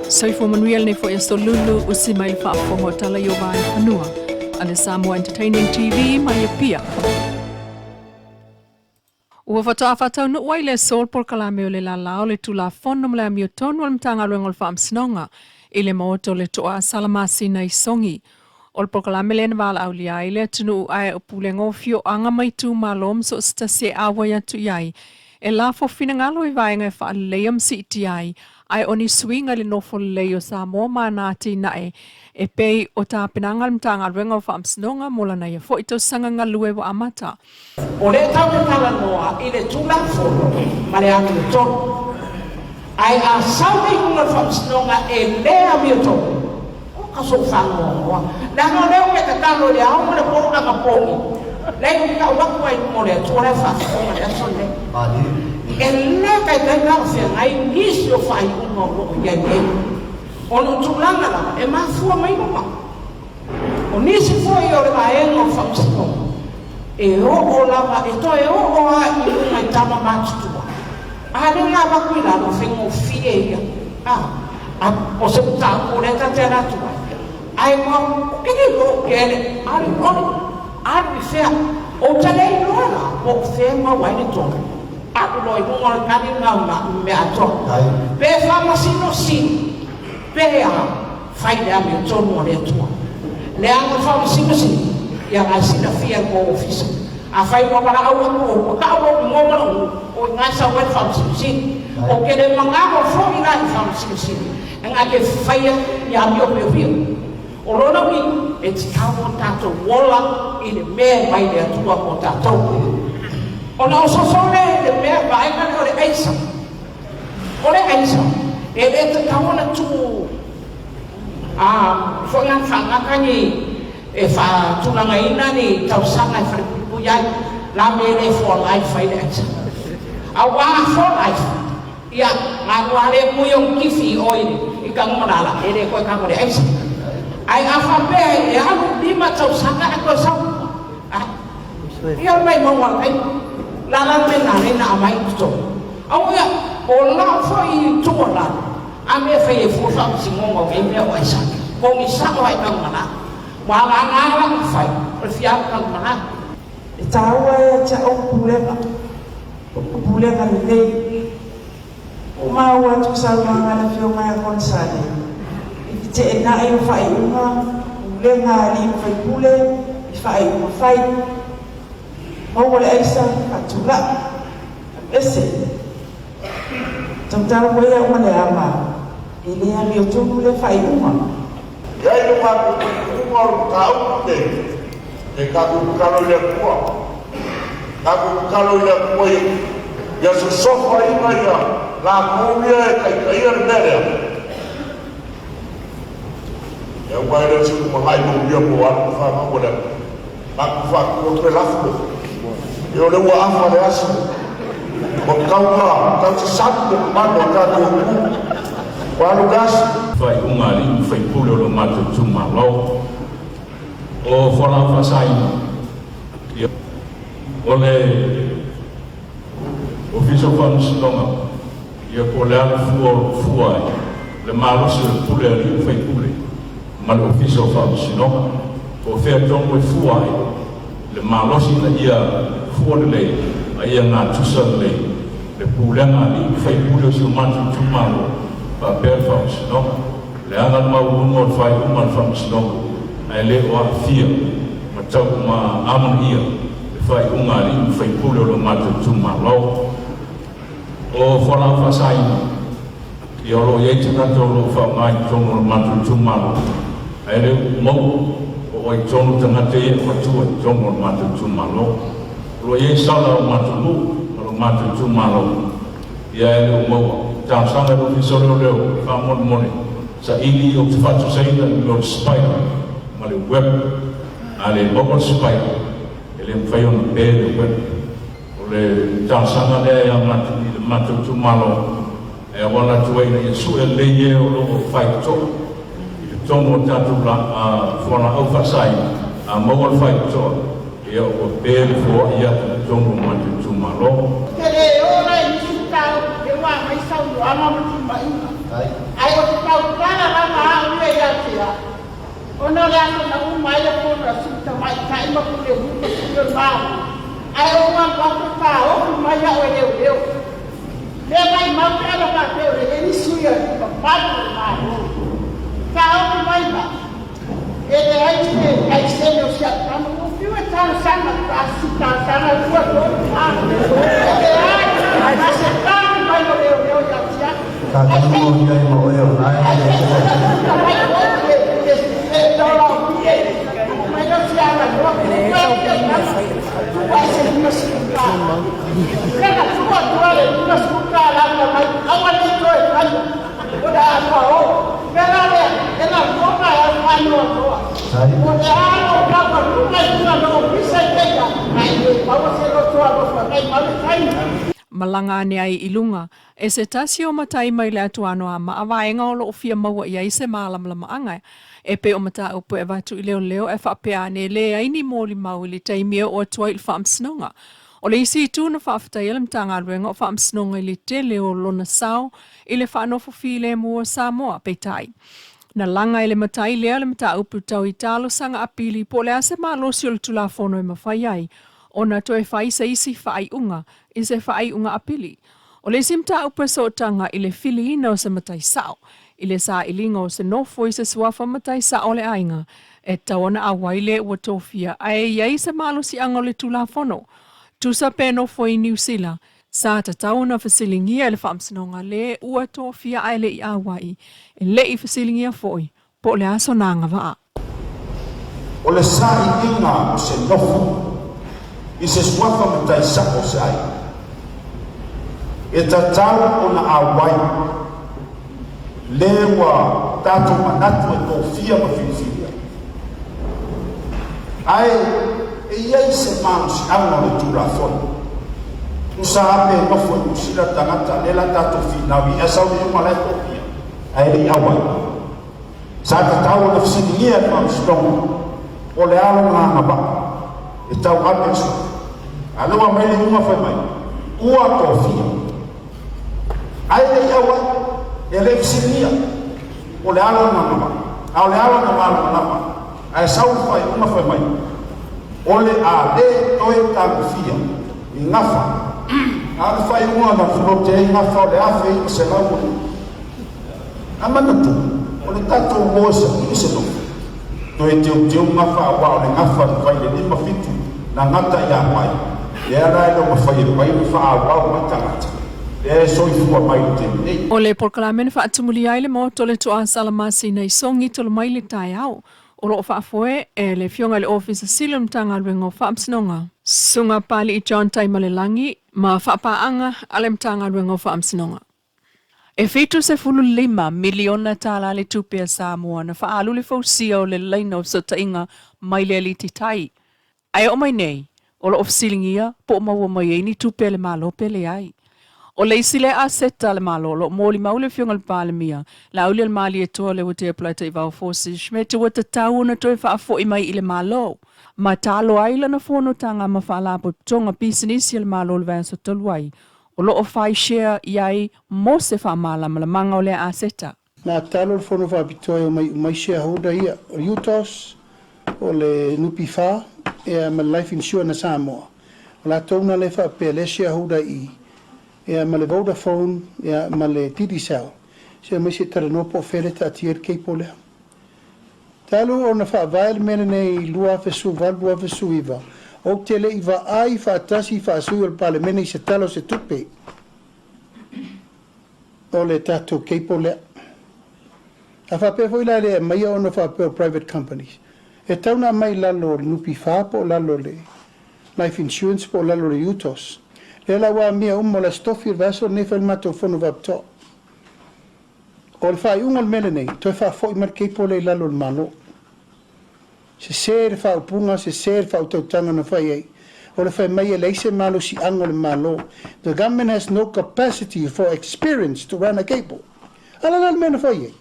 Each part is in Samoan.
Soifua manuia lenei foi aso lulu usi mai le faafofoga o tala i o vaefanua a le Samoa Entertaining TV mai Apia. Ua faatoa faataunuu ai le aso le polokalame o le lala o le Tulafono ma le Amiotonu a le Matagaluega o le Faamasinoga i le Maota o le Toa Salamasina i Sogi. O le polokalame lea na valaaulia ai le atunuu ae o pulega o afioaga ma itumalo ma so o se tasi e auai atu i ai e lafo finagalo i vaega e faaleleia ma siitia ai ae o ni suiga i le nofo lelei o Samoa ma ana atinae e pei o tapenaga a le Matagaluega o Faamasinoga mo lana ia foi tausaga galue ua amata. O lea tatou te talanoa i le Tulafono ma le amiotonu. Ae a sau le iuga o le Faamasinoga e le amiotonu, o ka sou faanoanoa. Leaga o lea ou te tatalo i le ao ma le po laga pogi, lea ou tau atu ai i luma o le Atua la e faafofoga i le aso lenei. E le taitai talafeagai nisi o faaiuga o lo o i ai nei. Ona o tulaga lava e mafua mai luma. O nisi foi o le vaega o Faamasinoga, e oo lava, e toe oo lava i luga i tama matutua. A lea na avatu i lalo, faigofie ia. A, a, o se mataupu o lea ta te ala atu ai. Ae ua, ou te le iloa ou te ele, alu, alu, alu i fea. Ou te le iloa la po o fea e maua ai le tonu. Alu loa i luga o le kali lena o le mea atoa. Pe Faamasino Sili, pe a. Fai le amiotonu a le Atua. Leaga o Faamasino ia na e silafia e kou ofisa. Afai ua valaau atu ou, ua tau lou igoa ma lou nuu, o i ina e sau ai le Faamasino Sili. Ou te le manao foi la i le Faamasino Sili, e na te faia ia amio piopio. O lona uiga, e tatau ona tatou ola i le mea e mai le Atua mo tatou. Ona ososo lea i le mea vaega lea o le aisa. O le aisa, e le tatau ona tuu a foi na faagata ni e faatulagaina ni tausaga e falepuipui ai la me le for life ai le aisa. Aua a for life, ia galua le mui o kifi i oi i tagomalala e le koe tago le aisa. Ae a faapea e alu 5 tausaga ae toe sau, a ia mai maua ai la la me na le na amai i totonu. Au ia, o lau foi tuualalo, a mea fai e fua faamasinoga o nei mea o Aisake, pogisa o ai taumala. Ua alaga lau fai, o le fia alu taumala. E taua ia te au pulega, o pulega lelei. Ua maua atu i saunoaga a le Afioga ia Gonzale, i feteenai o faaiuga pulega a alii ma faipule i faaiuga fai. Maua le aisa faatulai. Ese. Tautala foi au ma le ama, e le amiotonu lea faaiuga. E ai lo matou talitonuga o le mataupu lenei, e tatou tatalo i le Atua, tatou tatalo i le Atua ia, ia sosofaina ia latou ia e taitaia le mea lea. E aua e le o se lumanai manuia mo alo ma fanau o le Atua. Matou faatu atu e lafo le E o le ua afa le aso. Ua tau na tau sasali le mamalu o le tatou atunuu. Ua alu le aso. Faaiuga a alii ma faipule o lo matou itumalo o fualaau faasaina. Ia, o le Ofisa o Faamasinoga, ia po o le a le fua o lo o fua ai le malosi o le pule a alii ma faipule ma le Ofisa o Faamasinoga, po o fea tonu e fua ai le malosi ina ia fua lelei a ia gatusa lelei le pulega a alii ma faipule o si o matou itumalo faapea le Faamasinoga. Leaga le maualuga o le faaiuga a le Faamasinoga ae le o aafia ma tau ma amanaia le faaiuga a alii ma faipule o lo matou itumalo. O fualaau faasaina, ia o lo o i ai tagata o lo o faaaoga i totonu o le matou itumalo, ae le o maua po o ai tonu tagata ia e avatua i totonu o le matou itumalo. O lo o i ai sala o matou nuu ma lo matou itumalo, ia ae le o maua. Talosaga i le Ofisa o Leoleo, faamolemole, saili ou te faatusaina i le mea o le spider ma le web. A le maua le spider, e le mafai ona pe le web. O le talosaga lea e aga atu i le matou itumalo e auala atu ai ina ia sue lelei e o lo o faitotoa i totonu o tatou fualaau faasaina, a maua le faitotoa, ia ua pe le foai atu i totonu o matou itumalo. Te le ola i nisi mataupu e ua aumai saunoaga ma timaiga, ae o te tautala. le aso na uma ai le fono a Sui Tamaitai ma Pulenuu ma Sui o le Malo, ae ou alu atu e taofi mai au e leoleo. Lea maimau pe ana faapea o le leai ni sui a alii mamalu o le Malo. Taofi mai la, e leai se laisene o si au tama. Ua fiu e talosaga, tasi talosaga, lua, tolu, fa. E leai ma se tali mai o leoleo ia te au. Ai se i talosaga mai o le dola o pie. Mai lea o si aganoa, ua e tama, tuu ai se $50. Lena tuu atu ai le $50 fai mai, aua ne i toe faia, o le a paō. Mea la lea, e lagona e au faanoanoa. O le a lou laualuga i luga o lou ofisa i kēia, ae le maua se loto alofa mai mau le taimi. Malaga ane ai i luga, e se tasi o matai mai le atuano a maavaega o loo fia maua i ai se malamalamaaga e pei o mataupu e avatu i leoleo e faapea ane e leai ni molimau i le taimi e oo atu ai i le faamasinoga. O le isi itu na faafetaia le Matagaluega o Faamasinoga i le tele o lona sao i le faanofo filemu o Samoa, peitai, na laga e le matai lea le mataupu tau i talosaga apili po o le a se malosi o le Tulafono e mafai ai ona toe fai se isi faaiuga i se faaiuga apili. O le isi mataupu e sootaga i le filiina o se matai sao i le sailiga o se nofo i se suafa matai sao o le aiga e tatau ona auai le ua tofia ae i ai se malosiaga o le Tulafono tusa pe nofo i Niu Sila, sa tatau ona fesiligia e le Faamasinoga le ua tofia ae le i auai, e le i fesiligia foi po o le a sona agavaa. O le sailiga o se nofo i se suafa matai sao o se aiga, e tatau ona auai le ua tatou manatu e tofia ma filifilia. Ae e i ai se malosiaga o le Tulafono, tusa lava pe nofo i Niu Sila le tagata, lea la tatou finau i ai, sau le iuga la e tofia, ae le i auai. Sa tatau ona fesiligia e le Faamasinoga po o le a lona agavaa e tauave le suafa. A o lea ua aumai le iuga fai mai, ua tofia. Ae le i auai, e le i fesiligia po o le a lona agavaa, a o le a lona malamalama. Ae sau le faaiuga fai mai, o le a le toe tagofia i gafa. A o le faaiuga na fulote ai gafa o le 1900. A manatu, o le tatou o e saili se nofo, toe teuteu gafa aua o le gafa na fai i le 5 7 na gata ia mai, lea la e le o mafai e pai ona faaauau mai tagata lea e soifua mai i le taimi nei. O le polokalame na faatumulia ai le Maota o le Toa Salamasina i Sogi tolu mai le taeao, o lo o faafoe e le Afioga i le Ofisa Sili o le Matagaluega o Faamasinoga, Susuga Papalii John Taimalelagi ma faapaaga a le Matagaluega o Faamasinoga. E $75 miliona tala le tupe a Samoa na faaalu le fausia o le laina o fesootaiga mai le aliti tai. Ae oo mai nei, o lo o fesiligia po o maua mai ai ni tupe a le Malo pe leai. O le isi lea aseta a le Malo o lo o molimau le Afioga i le Palemia, Laaulialemalietoa Leuatea Polataivao Fosi Schmidt ua tatau ona toe faafoi mai i le Malo ma talo ai lana fonotaga ma faalapotopotoga pisinisi a le Malo i le vaiaso talu ai o lo o fai share i ai mo se faamalamalamaga o lea aseta. Na talo le Fono Faapitoa e omai uma ai shareholder ia, o le UTOS, o le NPF ia ma le Life Insurance a Samoa. O latou na lea faapea lea shareholder i i, ia ma le Vodafone ia ma le Digicel. Se omai se i talanoa po o fea lea e taatia ai le cable lea. Talu ona faavae le mea lenei i 2018, 2019, ou te le i vaai faatasi i faasui o le Palemene i se tala o se tupe o le tatou cable lea. A faapea foi la e le aumaia ona faapea o private companies, e tatau ona aumai i lalo o le NPF po o lalo o le Life Insurance po o lalo o le UTOS. Lea la ua amia uma o le Aso Tofi o le vaiaso lenei fai le matou fono faapitoa. O le faaiuga o le mea lenei, toe faafoi mai le cable lea i lalo o le Malo. Sese le faaupuga, sese le faautautaga na fai ai. O le fai mai e leai se malosiaga o le Malo. The government has no capacity for experience to run a cable. A la le mea na fai ai?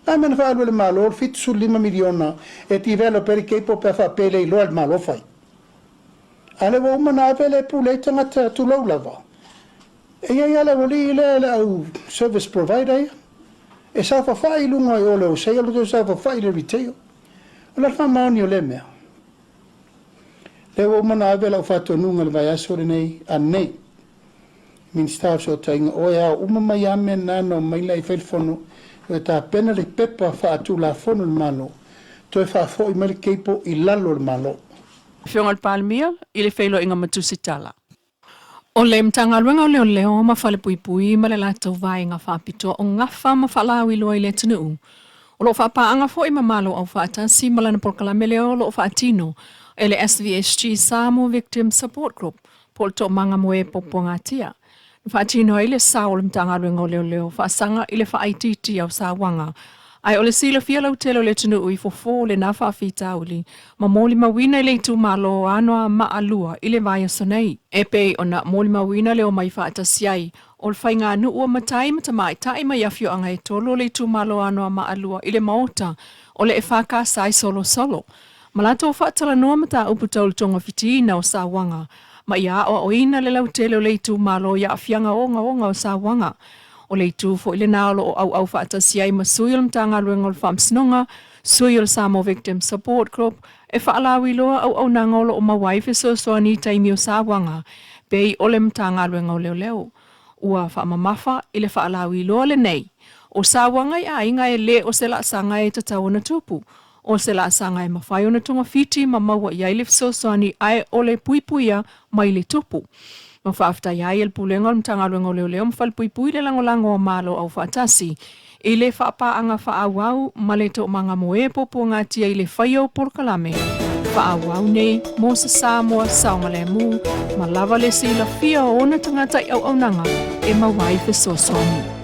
A mea na faaalu e le Malo le $75 miliona e develop ai le cable pe a faapea e le iloa e le Malo fai. A lea ua uma ona ave le pule ai tagata tulou lava. E i ai lava le aualii lea le au service provider ia. E saofafai i luga i o le wholesale, o le saofafai i le retail. O le faamaoni o lea mea. Lea ua uma ona ave lau faatonuga i le vaiaso lenei ananei. Minisita o Fesootaiga, o e ao uma mai lava mea na na omai la i fai le fono, e tapena le pepa faatulafono i le Malo, toe faafoi mai le cable i lalo o le Malo. Afioga i le Palemia i le feiloaiga ma Tusitala. O le Matagaluega o Leoleo ma Falepuipui ma le latou Vaega Faapitoa o Gafa ma Faalauiloa i le atunuu, o lo o faapaaga foi ma Malo Aufaatasi ma lana polokalame lea o lo o faatino e le SVSG Samoa Victim Support Group po o le Toomaga mo e Puapuagatia. Na faatino ai le sao o le Matagaluega o Leoleo faasaga i le faaitiitia o sauaga, ae o le silafia lautele o le atunuu i fofo o lena faafitauli ma molimauina i le itumalo o Anoamaa 2 i le vaiaso nei. E pei ona molimauina le omai faatasi ai o le faiganuu o matai ma tamaitai mai afioaga e tolu o le itumalo o Anoamaa 2 i le maota o le EFKS i Solosolo, ma latou faatalanoa mataupu tau le togafitiina o sauaga ma ia aoaoina le lautele o le itumalo i aafiaga ogaoga o sauaga. O le itu foi lena o lo o auau faatasi ai ma sui o le Matagaluega o le Faamasinoga, sui o le Samoa Victim Support Group, e faalauiloa auaunaga o lo o maua ai fesoasoani i taimi o sauaga, pei o le Matagaluega o Leoleo. Ua faamamafa i le faalauiloa lenei, o sauaga i aiga e le o se laasaga e tatau ona tupu, o se laasaga e mafai ona togafiti ma maua i ai le fesoasoani ae o le puipuia mai le tupu. Ma faafetai ai e le Pulega o le Matagaluega o Leoleo ma Falepuipui le lagolago a Malo Aufaatasi i le faapaaga faaauau ma le toomaga mo e puapuagatia i le faia o polokalame faaauau nei mo se Samoa saogalemu ma lava le silafia o ona tagata i auaunaga e maua ai fesoasoani.